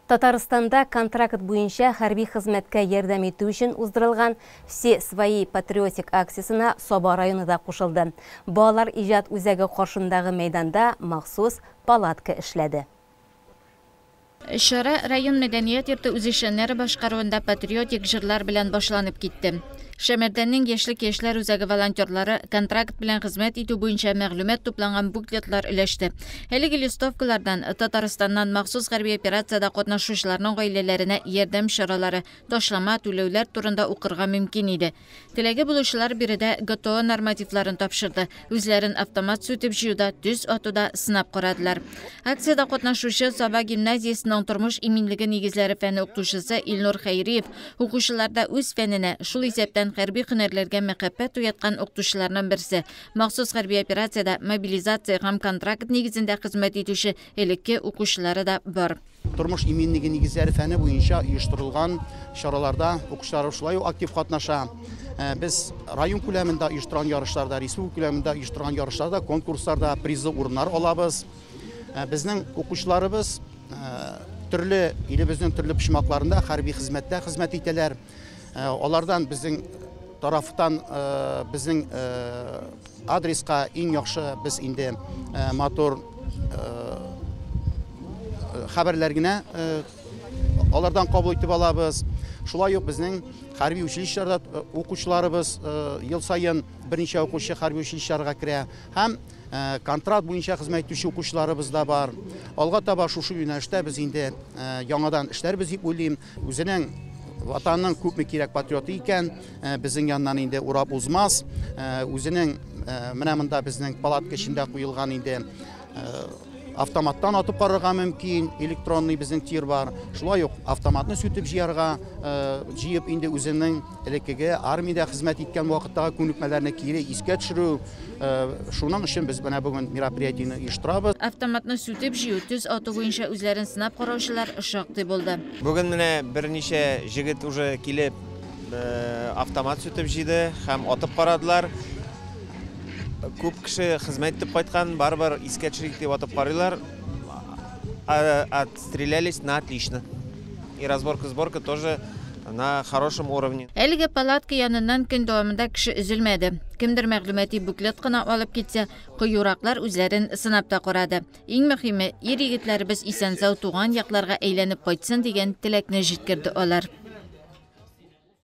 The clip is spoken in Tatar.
Татарстанда контракт буенча хәрби хезмәткә ярдәм итү өчен уздырылган «Все свои» патриотик акциясенә Саба районы да кушылды. Балалар иҗат үзәге каршындагы мәйданда махсус палатка эшләде. Чара район мәдәният йорты үзешчәннәре башкаруында патриотик җырлар белән башланып китте. Шәмәрдәннең Яшьлек яшьләр үзәге волонтерлары контракт белән хезмәт итү буенча мәгълүмат тупланган буклетлар өләште. Әлеге листовкалардан Татарстаннан махсус хәрби операциядә катнашучыларның гаиләләренә ярдәм чаралары, ташлама, түләүләр турында укырга мөмкин иде. Теләге булучылар биредә ГТО нормативларын тапшырды. Үзләрен автомат сүтеп җыюда, төз атуда сынап карадылар. Акциядә катнашучы Саба гимназиясенең тормыш иминлеге нигезләре фәне укытучысы Илнур Хәйриев укучыларда үз фәненә, шул исәптән хәрби һөнәрләргә мәхәббәт уяткан укытучыларның берсе. Махсус хәрби операциядә мобилизация һәм контракт нигезендә хезмәт итүче элекке укучылары да бар. Тормыш иминлеге нигезләре фәне буенча оештырылган чараларда укучылар шулай ук актив катнаша. Без район күләмендә оештырган ярышларда, республика күләмендә оештырган ярышларда, конкурсларда призлы урыннар алабыз. Безнең укучыларыбыз төрле илебезнең төрле почмакларында хәрби хезмәттә хезмәт итәләр. Алардан безнең тарафтан безнең адреска иң яхшы без инде матур хәбәрләр генә алардан кабул итеп алабыз. Шулай ук безнең хәрби училищеларда укучыларыбыз ел саен берничә укучы хәрби училищеларга керә һәм контракт буенча хезмәт итүче укучыларыбыз да бар. Алга таба шушы юнәлештә без инде яңадан эшләрбез дип уйлыйм. Үзенең ватанның күпме кирәк патриоты икән, безнең яннан инде урап узмас. Үзенең менә монда безнең палатка эчендә куелган инде автоматтан атып карарга мөмкин, электронный безнең тир бар. Шулай ук автоматны сүтеп җыярга, җыеп инде үзенең элеккеге армиядә хезмәт иткән вакыттагы күнекмәләрне кире искә төшерү. Шуның өчен без менә бүген мероприятиене оештырабыз. Автоматны сүтеп җыю, төз ату буенча үзләрен сынап караучылар шактый булды. Бүген менә берничә җегет уже килеп автомат сүтеп җыйды һәм атып карадылар. Күп кеше хезмәт итеп кайткан, барыбер искә төшерик дип атып карыйлар. Отстрелялись на отлично. И разборка-сборка тоже на хорошем уровне. Әлеге палатка яныннан көн дәвамында кеше өзелмәде. Кемдер мәгълүмати буклет кына алып китсә, кыюраклар үзләрен сынап та карады. Иң мөһиме, ир егетләребез исән-сау туган якларга әйләнеп кайтсын дигән теләкне җиткерде алар.